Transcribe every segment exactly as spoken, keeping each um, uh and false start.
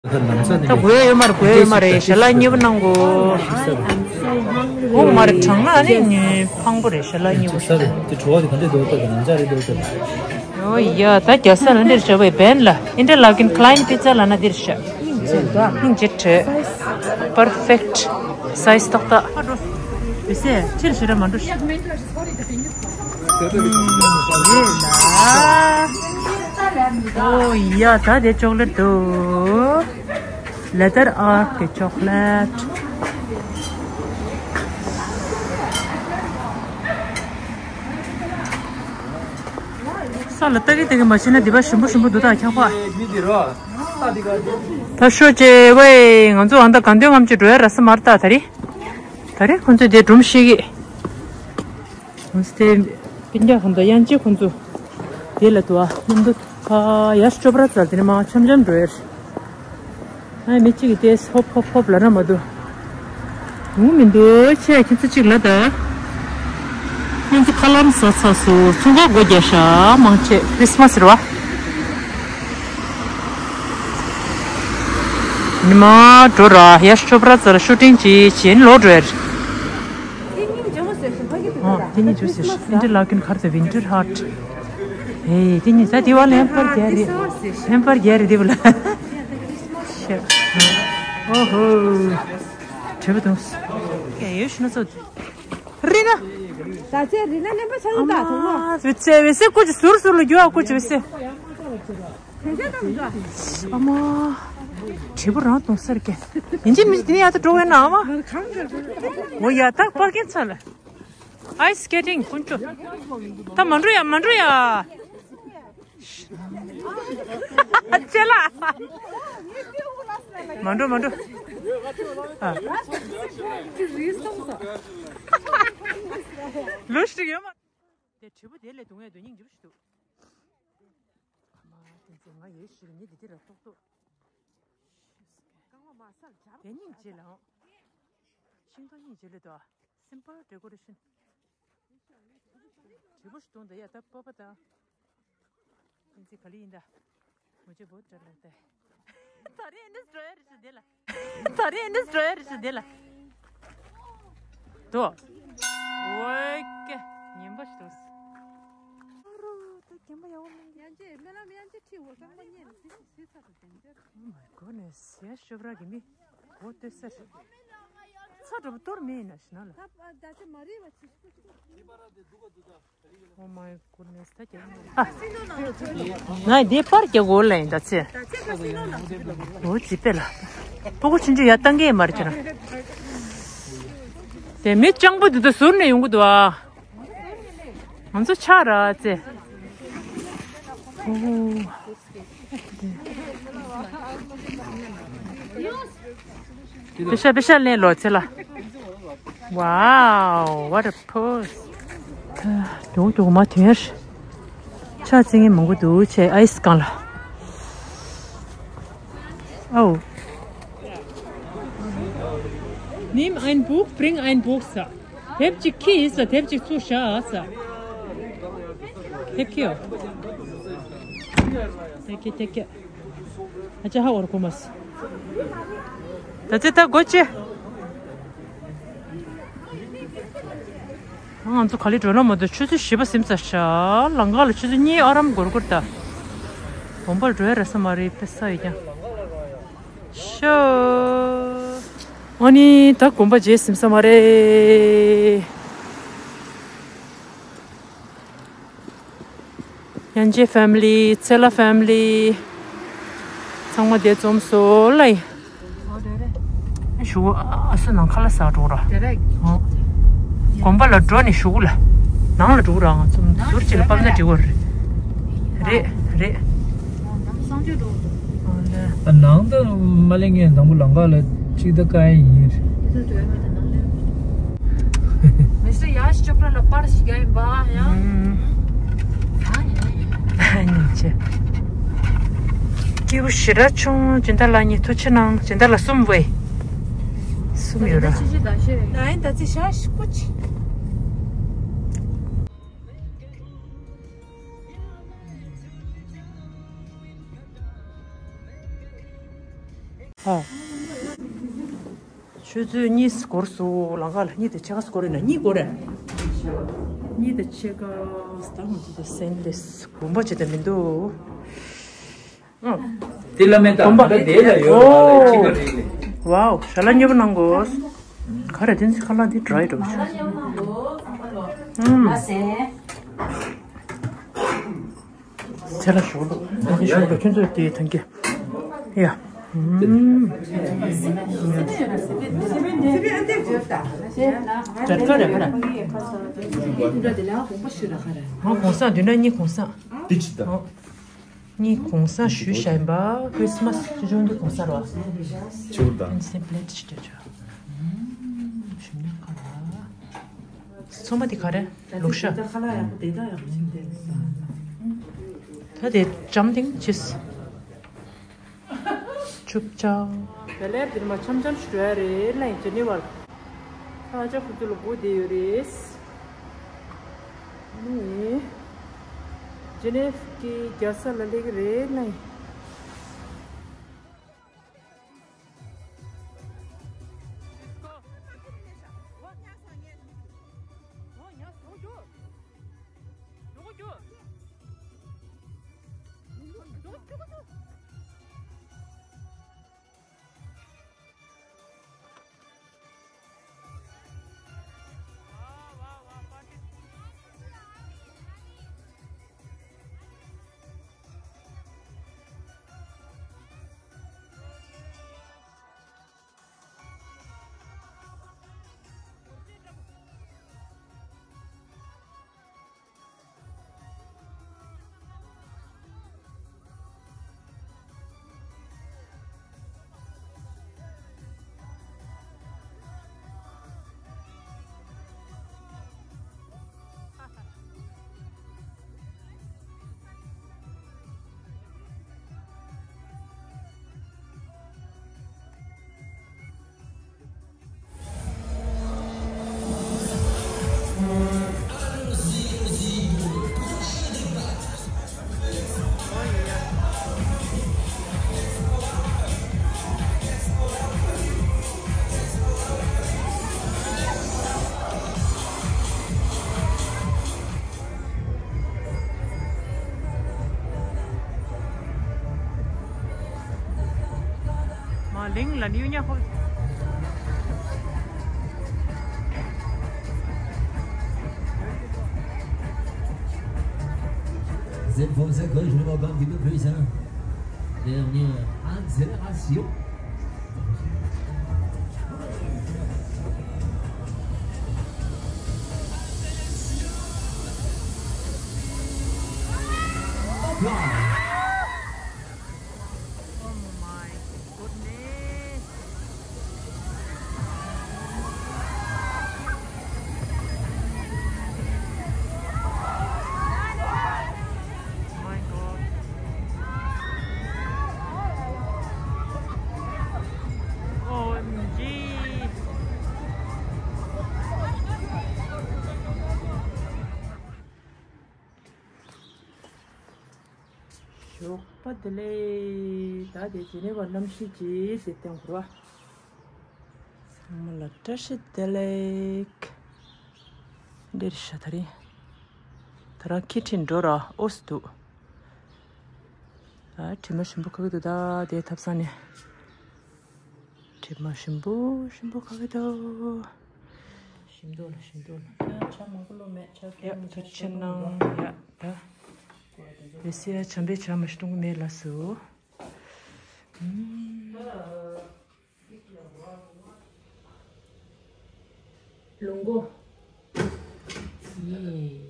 ད་དགོས་ཡོད་མ་རེད། དགོས་ཡོད་མ་རེད། ཞལ་ལག་གཉིས་པོ་གནང་གོ། འོ་མ་རེད། གྲང་ན་ནི་ཕངས་པོ་རེད། ཞལ་ལག་གཉིས་པོ་ཞིག་གནང་། དེ་བྲོ་བ་དེ་ག་འདྲས་འདུག་ལྟ་དང་ནམ་ཅག་རེད་འདུག་ལྟ། ཨོ་ཡ། ད་རྒྱ་ས་ལ་འདིར་བྱ་བའི་བན་ལ་ཨིན་ཏྲ་ལག་གིན་ཁ་ལ་ཡིན་པི་ཙ་ལ་ན་འདིར་བྱ། སྙིང་རྗེ་དྲེ། པར་ཕེག་ཊི་སའི་ཛི་ཏག་ཏག། བི་སེ་ཁྲིར་ཞེ་ར་མ་འགྲོ་ཤ། ཨོ་ཡ། ད་དེ་ཅོག་ལེ་ཊི་འདུག་ལེ་ཐར་ཨར་གི་ཅོག་ལེ་ཊི། ས་ལ་ལྟ་གི་ལྟ་གི་མ་ཤེས་ན་འདི་པ་ཞིམ་པོ་ཞིམ་པོ་འདུག་ད་འཁྱག་པ། ད་ཤོ་ཅེ་ཝེ། ང་ཚོ་ཨ་མདའ་ག་འདོན་ངམ་ཅིག་འགྲོ་ཡ་ར་ས་མར་ད་ད་རེད། ད་རེད་ཁོང་ཚོས་དེ་སྒྲུང་བཤད་གི། ང་ཚོ་དེ་སྤུན་ཀྱག་ཁོང་ཚོ་དབྱངས་ཅན་ཁོང་ཚོ་དེ་ལ་དུ་ཨ་མཉམ་དུ་ཁ་ཡར་ཅོ་པ་ར་ཙལ་དེ་ནས་མ་འཆམ་འཆམ་འགྲོ་ཡ་རེད། ཨ་མི་གཅིག་གིས་ཏེས་ཧོབ་ཧོབ་ཧོབ་ལབ་ན་མ་འདུག་འོང་མི་འདུག་ཆེ་ཁྱེད་ཚོ་གཅིག་ལ་ད། ཁྱེད་ཚོ་ཁ་ལམ་ཟ་ཚ་སུ་ཚོང་ཁ་སྒོ་རྒྱག་ཤག་མང་ཆེ་ཁྲིས་མ་སི་རེད་བ། ཉི་མ་འགྲོ་ར་ཡར་ཅོ་པ་ར་ཙལ་ཤུ་ཊིང་ཅིག་བྱེད་ལོག་འགྲོ་ཡ་རེད། ཨོ་དེ་གཉིས་ཅོ་སི་ཨིན་ཏྲ་ལག་གིན་ཁར་དུ་ཝིན་ཊར་ཧཊ། ཨེ་དེ་གཉིས་ད་དེ་བ་ལེན་པར་རྒྱལ་རེད། ལེན་པར་རྒྱལ་རེད་དེ་བ་ལ། ཤེ། ཨོ་ཧོ། དྲི་བ་དང་། ཡ་ཡོད་ཤི་ན་ཚོ། རི་ན། ད་ཚེ་རི་ན་ལེན་པ་ཆ་ཡོད་ད་ཐོང་ལོ། ཨ་མ་བི་ཚེ་བི་སེ་ཀུ་ཅི་ཟུར་ཟུར་ལ་རྒྱུ་ཨ་ཀུ་ཅི་བི་སེ། དེ་ཚེ་དང་འདྲ། ཨ་མ། དྲི་བ་རང་གཏོང་སར་གེ། ཡིན་གཅིག་མིན་གཅིག་དེ་ནི་ཡ་ད་འགྲོ་བས་ན་ཨ་མ། འོ་ཡ་ད་པར་ཀིང་ཚ་ལ། Ice skating དཀོན་མཆོག་ད་མ་འགྲོ་ཡ་མ་འགྲོ་ཡ། ཅེ་ལ། མ་འགྲོ་མ་འགྲོ། ཨ། ལུས་ཤིག་ཡོད་མ། དེ་དྲིལ་བུ་དེ་ལས་རྡུང་ཡས་དོན་སྙིང་རྗེ་པོ་ཞིག་འདུག་ཨ་མ་དེ་ཚོ་ང་ཡོད་ཤི་རེ་ངས་དེ་དེ་ར་ཏོག་ཏོག་དེ་སྙིང་རྗེ་ལ་ཨང་། ཤིང་ཏོག་སྙིང་རྗེ་ལ་དོ། Simple decoration། དྲིལ་བུ་ཞིག་བརྡུངས་ད་ཡ་ད་སྤོབས་པ་དང་། ཨིན་ཚི་ག་ལི་ཡིན་ད། མུ་ཇེ་བོ་ཏྲ་ལ་ཏེ། ད་རེས་ཨིན་དིས་ཌོ་ཡར་ཞིག་དེ་ལ། ད་རེས་ཨིན་དིས་ཌོ་ཡར་ཞིག་དེ་ལ། དོ། ཝེ་ཀེ། ཉན་པ་ཞིག་འདུག་ཨ་རོ་ད་རྒན་པ་ཡག་པོ་མིན་གྱི། ཡང་ཅེ་སྨོན་ལམ་ཡང་ཅེ་ཁྲིད་འོ་སང་མ་ཉན་ཟི་ཟི་ཚ་དང་ལྡན་ཅེ། Oh my goodness ཡ་ཤོབ་ར་གི་མི། འོ་ལྟོས་སེར། ཚ་དྲོ་པོ་གཏོར་མེད་ཡིན་ན་ཞིག་ན་ལ། ད་པ་ད་ཅེ་མ་རི་བ་ཆི་ཤི་ཀུ་ཅི། Oh my goodness ད་ཀྱང་ཨ། ང་འདི་པར་རྒྱག་གོ་ལ་ཡིན་ད་ཚེ། འོ་ཙི་པེ་ལ། སྤུ་གུ་ཆུང་ཆུང་ཡ་བཏང་གི་མར་ཁྱེར། དེ་མི་སྤྱང་པོ་འདི་ཚོ་ཟུར་ནས་ཡོང་གི་འདུག་ཨ། ང་ཚོ་ཆགས་ར་ཙེ། ཨོ། པེ་ཤ་པེ་ཤ་ལེན་ལོ་ཚེ་ལ། Wow, what a pose. དུག་དུག་མ་ཐོན་ཡར། ཆ་ཚིག་ངན་མང་པོ་འདུག་ཆེ་ཨའི་སི་སྒང་ལ། ཨའོ། Nimm ein Buch, bring ein Buch ས། དེབ་ཅིག་ཁྱེར་ཡིན་ས། དེབ་ཅིག་ཚུར་བཞག་ས། དེབ་ཁྱེར་ཡོ། དེབ་ཁྱེར་དེབ་ཁྱེར། ཨ་ཅག་ཧ་འོར་གོ་མ་སི། ད་ཚེ་ད་གོ་ཅེ། ང་ཚོ་ག་ལེ་འགྲོ་ན་མ་གཏོགས་ཆུ་ཚོད་བཞི་པ་ཟིན་ཚར་ཤག་ལམ་ཁ་ལ་ཆུ་ཚོད་གཉིས་ཨ་རམ་འགོར་འགོར་ད། དགོན་པར་འགྲོ་ཡ་ར་ས་མ་རེད་པེ་ས་ཡོད་ཀྱང་། ཤོ། ཨ་ནི་ད་དགོན་པ་མཇལ་ཟིན་ས་མ་རེད། ཡན་ཅེ་ཕེ་མི་ལི། ཚེ་ལ་ཕེ་མི་ལི། ཚང་མ་དེ་འཛོམས་སོ་ལ་ཡིན། ཞུ་ཨ་སུ་ནང་ཁ་ལ་ས་འགྲོ་ར། དགོན་པ་ལ་འགྲོ་ནས་ཞུ་ལ། ནང་ལ་འགྲོ་ར་ང་ཚོ་ཟུར་གཅིག་ལ་ཕབ་ན་འགྲིག་གོ་རེད། རེད་རེད། ཨ་ནང་དུ་མ་ལེན་ངས་དང་པོ་ལམ་ཁ་ལ་གཅིག་ད་ཀ་ཡིན། Mister Yash Chopra ལ་པར་ཞིག་ཡིན་པ་ཡང་། ཨ་ཡིན་ཆེ། སྐྱེས་བུ་ཞེ་དྲག་ཆུང་སྦྱིན་བདག་ལགས་གཉིས་ཐུགས་ཆེ་གནང་། སྦྱིན་བདག་ལགས་གསུམ་བས། གསུམ་ཡོད་ར། ད་ཡིན་ད་ཚེ་ཤ་ཤི་ཀུ་ཆི། ཨ། ཆུ་ཚོད་གཉིས་འགོར་སོང་། ལམ་ཁ་ལ་གཉིས་དང་ཕྱེད་ཀ་འགོར་རེད་ན། གཉིས་འགོར་རེད། གཉིས་དང་ཕྱེད་ཀ་ད་ང་ཚོ་ད་སེམས་ལས་དགོངས་པ་བྱེད་དེ་མི་འདུག་ཨ། དེ་ལ་མེད་ད། དགོངས་པ། ད་དེ་ལ་ཡོད། ཨོ། ཅི་ག་རེད་ལེ། ཝའོ། ཞལ་ལག་མཉེས་པོ་གནང་དགོས། ག་རེ་དེ་ཚོ་ཁ་ལག་འདི་ཌ་རའི་འགྲོ་བྱུང་། ཨུམ། ཚེ་ལ་ཞོག་ལོ། ཐང་གི་ཞོག་ལོ། ཁྱོད་ཚོ་དེ་ཐང་གི། ཡ། ཨུམ། ཇར་ཁ་རེད་ཁ་རེད། ང་གོང་ས་བདུན་ཕྲག་གཉིས་གོང་ས། འདི་ཅི་ད། ཨོ། ངས་གོང་ས་ཞུས་བཞག་ཡིན་པ། ཁྲིས་མས་ཆུ་ཆུང་འདི་གོང་ས་རེད་བ། ཆུ་བུར་དང་། ཨན་སེ་པླེ་ཊི་ཞིག་རྒྱབ་ཆོག་ཞིམ་ནས་ཁ་ལ། ཚོད་མ་དེ་ག་རེ། ལུག་ཤ། ད་དེ་ལྕམ་དེང་ཅིས། ཆུབ་ཅག་དེ་ལས་འདིར་མ་འཆམ་འཆམ་ཞིག་འགྲོ་ཡ་རེད་ལ། ཡིན་ཇི་ནི་ཝར། ད་ཅག་ཁུ་ཚུར་ལ་སྒུག་བསྡད་ཡོད་རེད། ནི། ཇི་ནེབ་ཀྱི་རྒྱལ་ས་ལ་སླེབས་ཀྱི་རེད་ལ། མ་གླིང་ལ་ནིའུ་ཉག་ཧོ། Cette fois, ça colle, je ne vois pas un petit peu plus, hein. Dernière accélération. Oh my goodness. My God. O M G. ཞོགས་པ་བདེ་ལེགས། ད་དེ་ཇི་ནི་ཝར་གནམ་གཤིས་ཀྱི་དེ་སྟེང་འཁོར་བ། ཚང་མ་ལ་བཀྲ་ཤིས་བདེ་ལེགས། འདིར་ཤ་ཐ་རི། ད་རང་ཁི་ཁྲིན་འགྲོ་ར་ཨོ་སི་འདུག་ད་དྲི་མ་ཞིམ་པོ་ཁ་གི་འདུག་ད་དེ་ཐབ་ཚང་ནས། དྲི་མ་ཞིམ་པོ་ཞིམ་པོ་ཁ་གི་འདུག་ཞིམ་འདུག་ལ་ཞིམ་འདུག་ལ། ཆ་མང་པོ་ལོ་མེད་ཆ། ཡ་ཐུགས་རྗེ་གནང་། ཡ་ད། བེ་སི་ཡ་བྱམས་པའི་བྱ་མ་ཤི་གཏོང་གི་མེད་ལ་སུ། ལུང་གོ། ཡེ།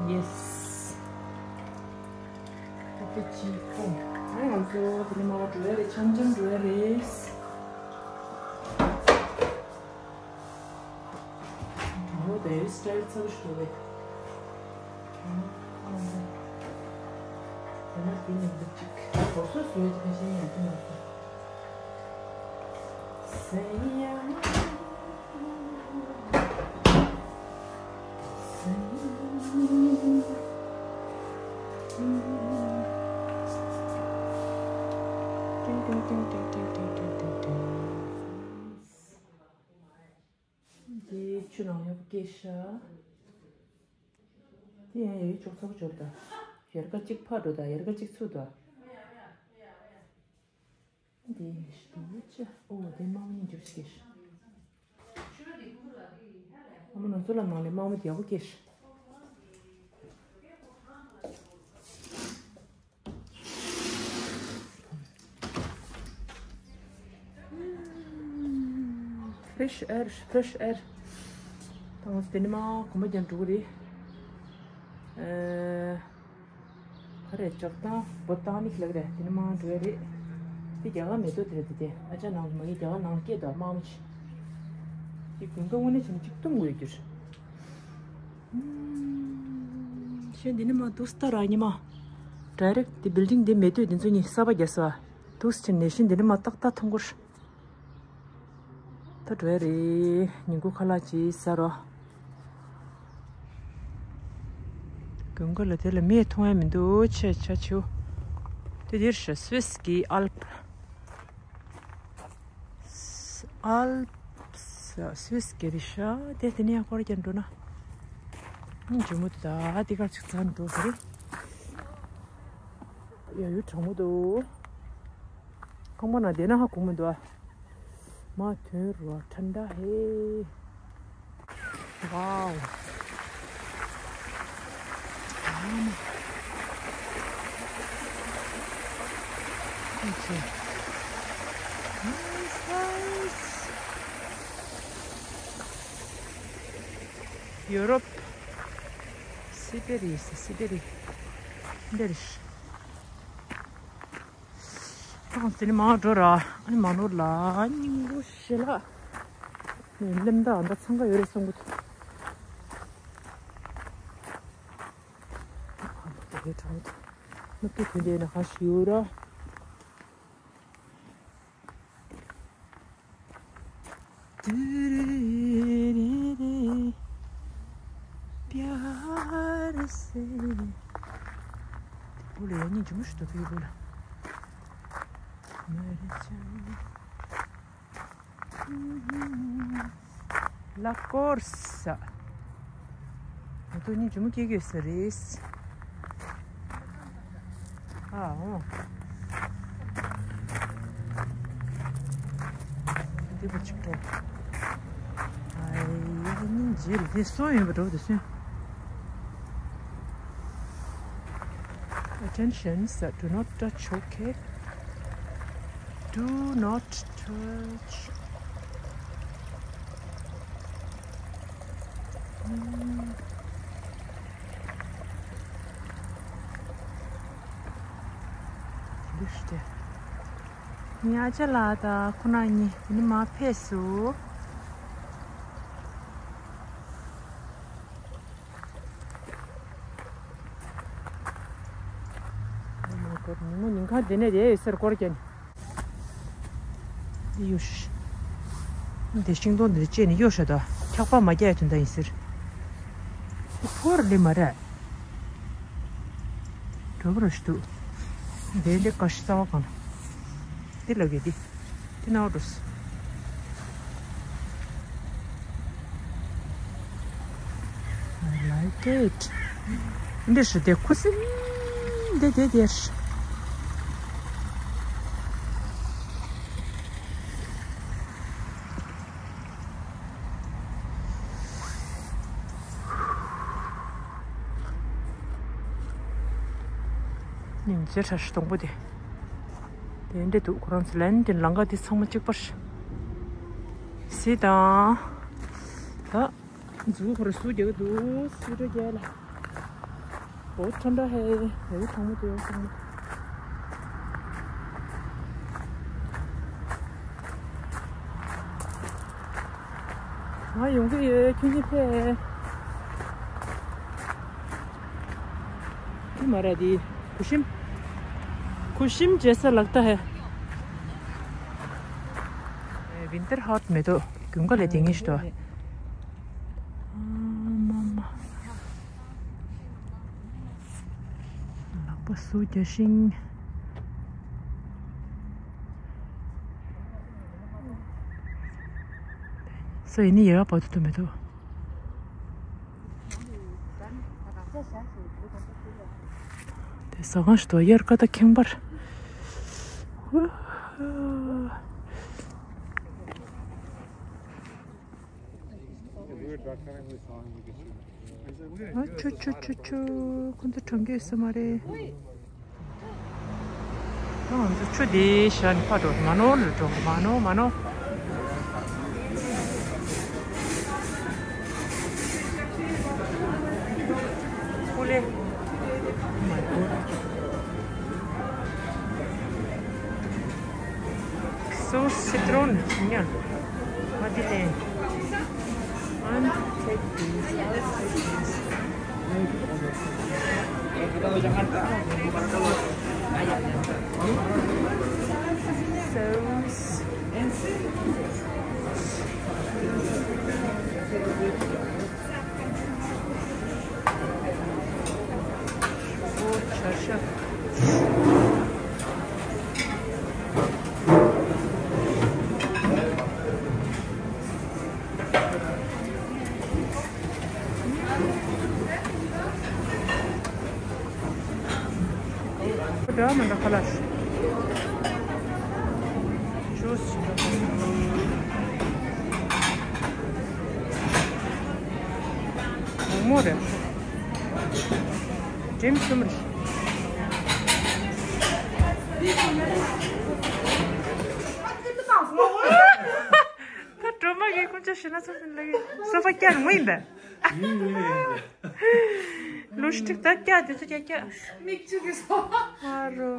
Yes. ད་ཅི་ཁོ། ཨ་ང་ཚོ་དེ་ནས་མར་འགྲོ་ཡ་རེད། འཆམ་འཆམ་འགྲོ་ཡ་རེད། འོ་དེ་སི་ཊལ་ཚ་པོ་ཞིག་འདུག་གས། ཨ་ཨ་ཨ། དེ་ན་དེ་ནས་འདུག་ཅིག་གོ་སོ་སོའི་ཁ་ཤས་ཡང་དེ་མ་གོ། སེ་ཡ། སེ་ཡ། འདི་ཆུ་ནང་ཡག་པོ་སྐྱེས་ཤག་འདི་ཡང་ཡ་ཡུ་ཅོག་ཚ་པོ་འབྱོར་ད། ཡར་ཀ་གཅིག་ཕར་འགྲོ་ད། ཡར་ཀ་གཅིག་ཚུར་ད། འདི་ཞིག་ཏུ་ཅི། ཨོ་དེ་དམར་མོ་གཉིས་འཇུག་ཤིག་གེ་ཤག་ཨ་མ་ང་ཚོ་ལ་ནང་ལས་དམར་མོ་དེ་ཡག་པོ་སྐྱེས་ཤག Fresh air, fresh air. ད་ང་ཚོ་དེ་ནས་མར་གོམ་པ་རྒྱག་འགྲོ་གི་རེད། ཨ། ག་རེ་ལྕགས་ཐང་བོ་ཊ་ནི་ལབ་ཀྱི་རེད། དེ་ནས་མར་འགྲོ་ཡ་རེད། དེ་རྒྱ་གར་མེ་ཏོག་དེ་རེད། དེ་དེ་ཨ་ཅག་ནང་དུ་མ་གི་རྒྱ་གར་ནང་སྐྱེས་དོ་དམར་མོ་ཆེ། དེ་དགུན་ཁ་དངོས་གནས་བྱས་ན་གཅིག་བཏུང་དགོས་རྒྱུ་རེད། ཤེས་འདི་ནས་མར་འདུག་སེ་ལྟ་ར་ཉི་མ། ཌའི་རེག་ཊི་དེ་བིལ་ཌིང་དེ་མེ་ཏོག་དེ་ཚོ་གཉིས་གསར་པ་རྒྱག་ས། འདུག་སེ་བྱས་ནས་ཤེས་འདི་ནས་མར་ཏག་ཏག་མཐོང་གི་རེད། ད་འགྲོ་ཡ་རེད། ཉིན་གུང་ཁ་ལག་ཅིག་ཟ་རོགས། དགུན་ཁ་ལ་དེ་ལ་མིས་མཐོང་ཡ་མི་འདུག་ཆེ་ཆ་ཆེའུ། དེ་འདིར་ཤ་སུད་སི་གི་ཨལ་པ། ཨལ་པ་སུད་སི་གི་རེད་ཤག་དེ་དེ་ནས་ཡང་སྐོར་རྒྱག་འགྲོ་ན། ཨང་ཇོ་མོ་དེ་ད་དེ་གར་ཅིག་འཛེགས་འགྲོ་གི་རེད། ཡ་ཡུ་གྲང་མོ་འདུག་ཁང་པ་ནང་བསྡད་ན་ཧ་གོ་མི་འདུག་ཨ། མ་ཐོན་རོ་ཁྲན་ཏྲ་ཧེ། Wow. Nice, nice. ཡོ་རོབ། སི་པེ་རི། སི་པེ་རི། འདིར། ཨང་ཟེར་ནས་མར་འགྲོ་ར། ཨ་ནི་མ་ནོར་ལ་སྙིང་པོ་ཞེ་ལགས། ནས་ལེམ་ད་ཨ་འདྲ་འཚང་ཁ་ཡོད་རེད་བསམ་གི་འདུག་ཨ་མ་དེ་གའི་གྲང་མོ་དེ། ནུབ་ཏུ་དེ་འདྲའི་ན་ཁ་ཞིག་ཡོད་ར། དུ་རུ་རེ་རེ་པྱ་རུ་སེ། དེ་བུ་ལ་ཡ་ཉིན་ཇི་མུ་ཞུ་དོ་དུ་ཡི་བུ་ལ། མ་རེ་ཅང་། ལ་ཀོར་ས། ང་ཚོ་གཉིས་ཇི་མུ་སྐྱེ་དགོས་ས་རེད། ཨ་འོ། འདི་པ་ཅིག་འགྲོ། ཨའི་གཉིས་རྗེས་ལ་དེ་སོན་ཡོད་པ་འགྲོ་དེ་སོན། Attention, sir, do not touch, okay? Do not touch. ཉ་ཅ་ལགས་དང་ཁོ་ན་གཉིས་ནི་མ་ཕེབས་སུ། ཉིན་མོ་ཉིན་གང་དེ་ནས་དེ་ཡོད་སར་སྐོར་རྒྱག་ནས། འདི་གཡོ་ཤ། འདི་ཤིང་སྡོང་འདི་བཅད་ནས་གཡོ་ཤ་དང་འཁྱག་པ་མ་རྒྱག་ཡ་དོན་དག་ཡིན་ཟེར། འདི་ཕོར་ལེ་མ་རེད། གྲོ་བོ་ར་ཞིག་འདུག་འདི་འདི་ཀ་ཤི་རྩ་བ་གང་། འདི་ལ་གི་འདི། འདི་ནའོ་འགྲོ། I like it. འདི་ཞིག་འདི་ཁུ་སིམ་འདི་འདི་འདི། སྙིང་རྗེ་ཁྲ་ཞིག་སྡོང་པོ་དེ། དེ་འདྲ་འདུག་ཁོ་རང་ཚོ་ལན་དེ་ལང་ཀ་དེ་ཚང་མ་གཅིག་པ་རེད། སི་དང་། ད། མཛུ་གུ་ཁོ་རང་སུ་རྒྱག་གི་འདུག་སུ་འདྲ་རྒྱག་ལ། འོ་ཁྲོན་འདྲ་ཧེ། ཡ་གི་གྲང་མོ་དེ་ཡོང་གྲང་མོ། ང་ཡོང་གི་ཡོད། ཁྱོད་གཉིས་ཕེབས། དེ་མ་ར་དེ། གུ་ཤིམ། གུ་ཤིམ་རྒྱལ་ས་ལག་ད་ཧེ། ཝིན་ཊར་ཧོཊ་མེ་ཏོག་དགུན་ཁ་ལས་དེ་ངེས་ཤི་ཏོ། ཨ་མ་མ། པ་སུ་རྒྱ་ཤིང་། ས་ཡིན་ནི་ཡ་བ་དུ་མེད་དོ། དེ་ཟ་ཁང་ཞིག་ཏུ་དབྱར་ཁ་ད་ཁེངས་པར། ཨ་ཆུ་ཆུ་ཆུ་ཆུ། ཁོ་ཚོ་གྲོང་ཁྱེར་ས་མ་རེད། ང་ཚོ་ཆུ་དེ་ཤར་ནས་ཕར་འགྲོ། མ་ནོར་ལ་འགྲོ། མ་ནོར་མ་ནོར། ཀུ་ལེ། Oh my God. So citron, yeah. What is it? And take this. So. འདྲ་མི་འདྲ་ཁ་ལག་ཞུ། ཇུས་ཞིག་འདྲ། མོག་མོག་རེད། ཌིམ་སུམ་རེད། ད་སྒྲོལ་མ་གིས་ཁོང་ཚོ་ཞེ་ན་ཚོ་ཟིན་ལ་གི་སོ་ཕ་བཀྱག་ངོ་ཡིན་པས། ལུས་ཏིག་ད་བཀྱག་དེ་ཚོ་བཀྱག་བཀྱག་མིག་ཆུ་གི་སོ། ཨ་རོ།